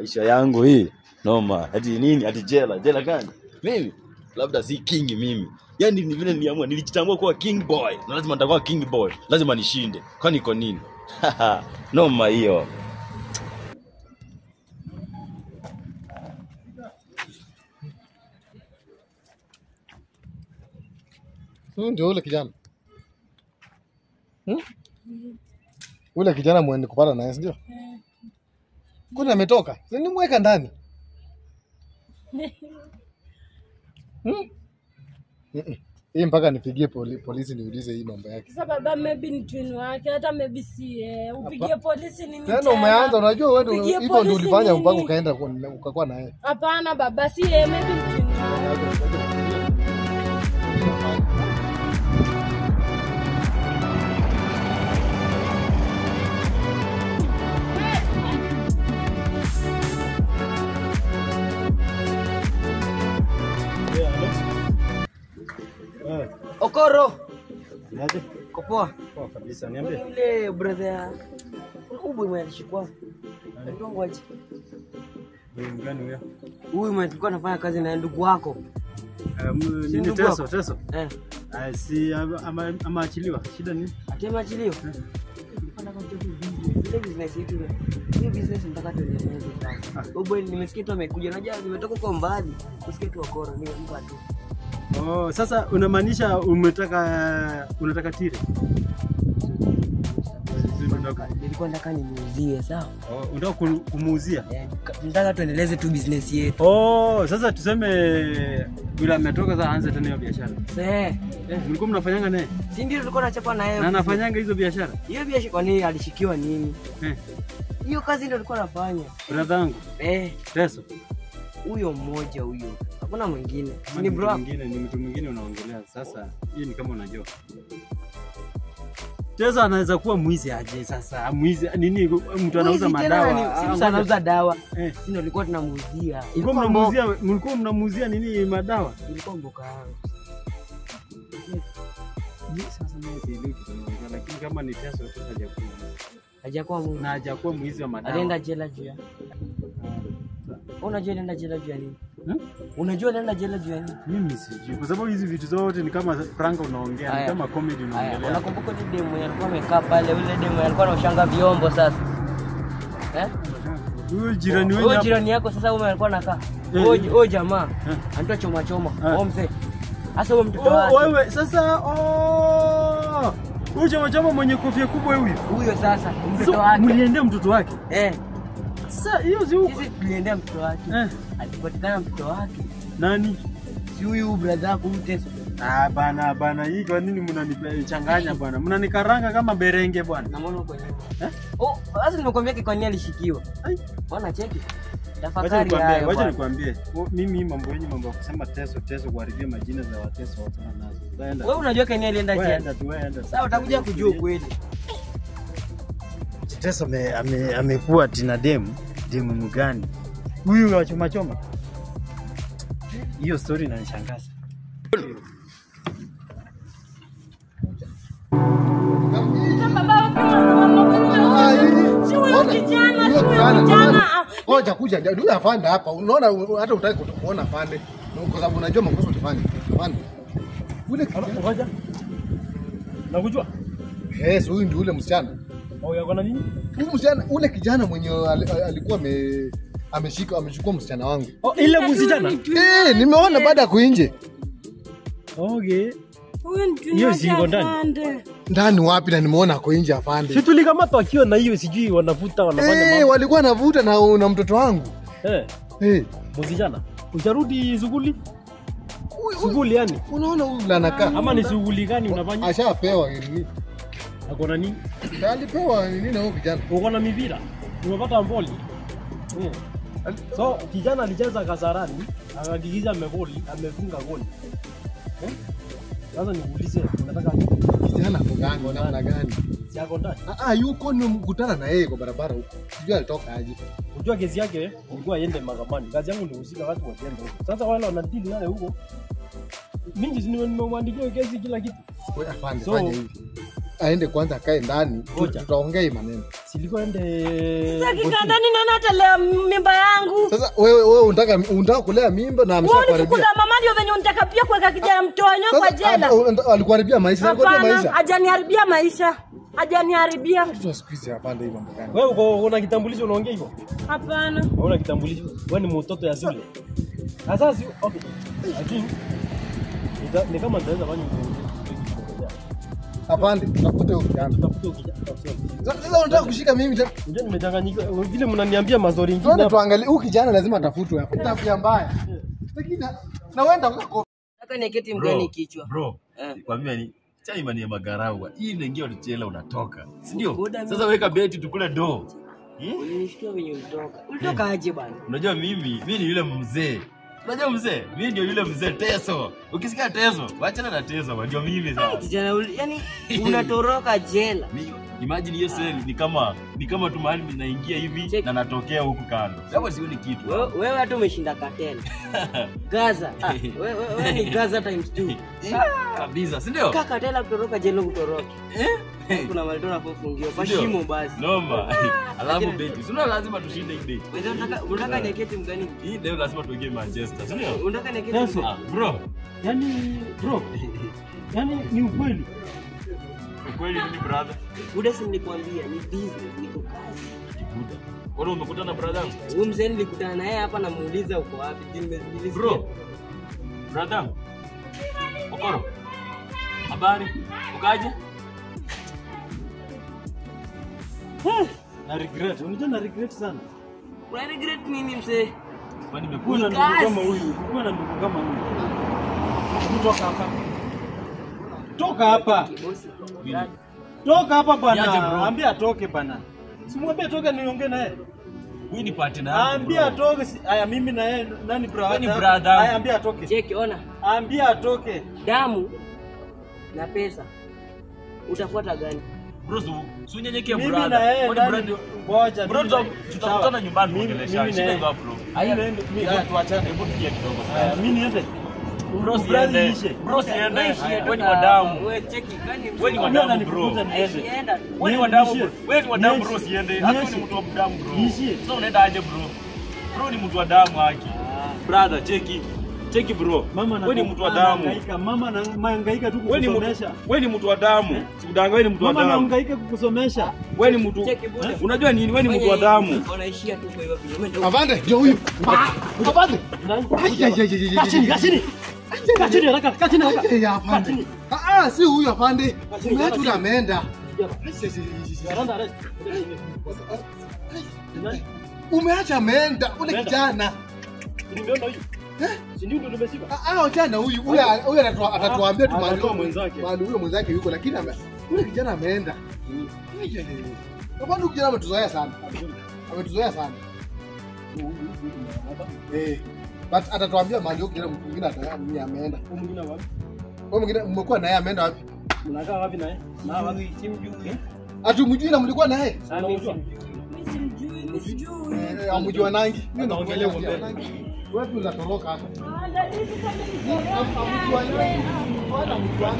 Maisha yangu hii noma. Ati nini? Ati jela. Jela gani? Mimi labda si king mimi. Yaani ni vile niliamua, nilijitambua kuwa king boy. Na lazima nitakuwa king boy. Lazima nishinde. Kwani iko nini? Noma hiyo. Huyu ndio ule kijana. Hmm? Ule kijana mwenye kupata naye, ndio? Kuna ametoka. Si nimweka ndani. Hmm? Hii mpaka nipigie polisi niulize hii mambo yake. Sasa baba, maybe ni twin wake, hata maybe si yeye. Upigie polisi nini tena? Umeanza, unajua wewe hivyo ndio ulifanya mpaka ukaenda ukakuwa na yeye. Hapana baba, si yeye, maybe ni twin wake. Okoro. Niaje? Kopoa. Poa kabisa, niambie. Yule brother huyu mwenye alishikwa. Alikuwa ngoje? Wewe mgani huyo? Huyu mwenye tulikuwa anafanya kazi na ndugu wako. Nini Teso, Teso? Eh. Si ameachiliwa. Shida nini? Ameachiliwa. Ile business yetu. Hiyo business nataka tuendeleze sasa. Huyu nimesikia tu amekuja. Unajua nimetoka kwa mbali. Kusikia tu Okoro, nikampa tu. Oh, sasa unamaanisha unataka tire? Nilikuwa nataka nimuuzie, sawa? Oh, unataka kumuuzia? Nataka tuendeleze tu business yetu. Oh, sasa tuseme yule ametoka sasa aanze tena hiyo biashara. Eh, mlikuwa mnafanyanga naye? Si ndio tulikuwa tunachapa na yeye. Na anafanyanga hizo biashara? Hiyo biashara kwa nini alishikiwa nini? Hiyo kazi ndio alikuwa anafanya. Brother wangu. Teso. Huyo mmoja huyo. Hakuna mwingine. Ni bro. Mwingine ni mtu mwingine unaongelea. Sasa hiyo ni kama unajua. Teso anaweza kuwa mwizi aje sasa? Mwizi nini, mtu anauza madawa. Si mtu anauza dawa. Si ndio tulikuwa tunamuuzia. Mlikuwa mnamuuzia nini madawa? Ilikuwa mboka yangu. Sasa mimi sielewi kitu unaongea, lakini kama ni Teso, Teso hajakuwa. Hajakuwa mwizi. Na hajakuwa mwizi wa madawa. Alienda jela juu ya. Unajua alienda jela juu ya nini? Unajua alienda jela juu ya nini? Mimi sijui. Kwa sababu hizi vitu zote ni kama prank unaongea, ni kama comedy unaongelea. Unakumbuka ile demo alikuwa amekaa pale, yule demo alikuwa anashanga vyombo sasa. Eh? Huyo jirani wewe. Huyo jirani yako sasa huyo alikuwa anakaa. Huyo jamaa anatoa choma choma. Huyo mzee. Sasa huyo mtoto wake. Wewe sasa oh! Huyo choma choma mwenye kofia kubwa huyo. Huyo sasa mtoto wake. Mliendea mtoto wake? Eh. Sasa hiyo si huko. Sisi tuliendea mtoto wake. Alipatikana mtoto wake. Nani? Si huyu brother yako Teso. Ah bana bana, hii kwa nini mnanichanganya bwana? Mnanikaranga kama berenge bwana. Na mbona uko nyuma? Eh? Oh, sasa nimekuambia kwa nini alishikiwa. Bwana cheki. Tafakari hayo. Wacha nikwambie. Mimi mambo yenu mambo ya kusema Teso Teso kuharibia majina za Wateso wachana nazo. Wewe Wewe unajua kwa nini alienda jela? Wewe enda tu. Sasa utakuja kujua ukweli. Teso amekuwa tina demu mgani? Huyu wa choma choma. Hiyo story inanishangaza. Ngoja kuja, ndio afande hapa. Unaona hata hutaki kuona afande. Kwa sababu unajua makosa utafanya. Afande. Ule ngoja. Nakujua? Yes, huyu ndio ule msichana. Oh, yako na nini? Huyu msichana, ule kijana mwenye alikuwa ameshika amechukua msichana wangu. Oh, ile msichana? Eh, nimeona baada ya kuinje. Okay. Huyu ndio siko ndani. Ndani wapi na nimeona ako nje afande. Si tulikamatwa akiwa na hiyo sijui wanavuta wanafanya mambo. Eh, walikuwa wanavuta na mtoto wangu. Eh. Eh, msichana. Utarudi shughuli? Shughuli yani? Unaona huyu anakaa. Ama ni shughuli gani unafanya? Ashapewa nini? Ako na nini? Alipewa nini na huyo kijana? Uko na mipira. Umepata mboli. So kijana alicheza Kasarani, akahakikisha amegoli, amefunga goli. Sasa nikuulize, unataka kijana ako gani namna gani? Si ako ndani? Ah, yuko nimekutana na yeye kwa barabara huko. Sijui alitoka aje. Unajua kesi yake ilikuwa iende mahakamani. Kazi yangu ni kuhusika watu waende huko. Sasa wale wanadili naye huko. Mimi nimemwandikia kesi kila kitu. Wewe afande, fanya hivi. Aende kwanza akae ndani, tutaongea hii maneno. Silikuwa ende. Sasa kikaa ndani nani atalea mimba yangu? Sasa wewe unataka kulea mimba na ameshakuharibia. Wewe mama ndio venye unataka pia kuweka kijana mtoto kwa jela. Alikuharibia maisha, alikuharibia maisha. Hajaniharibia maisha. Hajaniharibia. Mtoto siku hizi hapana hii mambo gani? Wewe uko una kitambulisho unaongea hivyo? Hapana. Hauna kitambulisho. Wewe ni mtoto ya shule. Sasa si okay. Lakini ni kama nitaweza fanya Hapana, tutafute huyo kijana. Tutafute huyo kijana. Sasa unataka kushika mimi tena? Unajua nimechanganyika vile mnaniambia mazuri ingine. Tuende tuangalie huyu kijana lazima atafutwe hapa. Tabia mbaya. Lakini na wewe ndio Nataka nieketi mgani kichwa. Bro, kwa mimi ni chai mani ya magarau. Hii inaingia utachela unatoka. Si ndio? Sasa weka beti tukule do. Ulinishtua venye ulitoka. Ulitoka aje bana? Unajua mimi ni yule mzee. Unajua mzee? Mimi ndio yule mzee Teso. Ukisikia Teso, waachana na Teso, ndio mimi sasa. Kijana, yani unatoroka jela. Mimi imagine hiyo seli ni kama tu mahali ninaingia hivi na natokea huku kando. Hapo sioni kitu. Wewe hata umeshinda katela. Gaza. Wewe ni Gaza times 2. Kabisa, si ndio? Kaka katela kutoroka jela kutoroka. Kuna mali tunapofungiwa kwa shimo basi. Noma. Alafu beti. Si ndio lazima tushinde hii beti. Wewe unataka nieketi mgani? Hii leo lazima tuingie Manchester, si ndio? Unataka nieketi bro. Yaani bro. Yaani ni ukweli. Ukweli ni brother. Buda si nilikwambia ni business, niko kazi. Buda. Wewe umekutana na brother yangu? Huyu mzee nilikutana naye hapa namuuliza uko wapi? Nilisikia. Bro. Brother. Okoro. Habari? Ukaje? Na regret. Unajua na regret sana. Una regret nini mzee? Kwani nimekuwa na ndugu kama huyu? Kuwa na ndugu kama huyu. Kutoka hapa. Toka hapa. Toka hapa bana. Ambia atoke bana. Simwambie atoke niongee naye. Huyu ni partner yangu. Ambia atoke. Aya mimi na yeye nani brother? Ni brother. Aya ambia atoke. Cheki ona. Ambia atoke. Damu na pesa. Utafuata gani? Bro, si unyenyekee brother. Mimi na yeye nani? Ngoja. Bro, tutakutana nyumbani tuongeleshane. Shida iko bro. Aya mimi tuachane. Hebu tukie kidogo. Aya mimi niende. Bro, siende. Bro, siende. Wewe ni wa damu. Wewe cheki gani mzee? Wewe ni wa damu bro. Wewe ni wa damu. Wewe ni wa damu bro, siende. Hata ni mtu wa damu bro. Sasa unaenda aje bro? Bro ni mtu wa damu haki. Brother, cheki. Cheki bro. Wewe ni mtu wa damu. Mama anahangaika tu kukusomesha. Wewe ni mtu wa damu. Sikudanganya, wewe ni mtu wa damu. Mama anahangaika kukusomesha. Wewe ni mtu. Unajua nini? Wewe ni mtu wa damu. Unaishia tu kwa hivyo. Avande, ndio huyu. Avande. Kachini, kachini. Kachini haraka, kachini haraka. Afande. Ah, si huyu afande. Umeacha yule ameenda. Umeacha ameenda ule kijana. Nimeona huyu. Si ndio tumeshika? Ah, kijana huyu. Huyu atatuambia tu mahali mwenzake. Mahali huyo mwenzake yuko lakini ule kijana ameenda. Afande kijana ametuzoea sana. Ametuzoea sana. Eh. But atatuambia mahali huyo kijana mwingine atayari ameenda. Huyo mwingine wapi? Huyo mwingine mmekuwa naye ameenda wapi? Mnakaa wapi naye? Na wapi? Simjui. Atumjui na mlikuwa naye? Mimi simjui, mimi sijui. Eh, amjua nangi. Mimi naongelea mbele. Wewe unatoroka hapa. Ah, ndio sasa mimi. Amjua nangi. Wala mjua.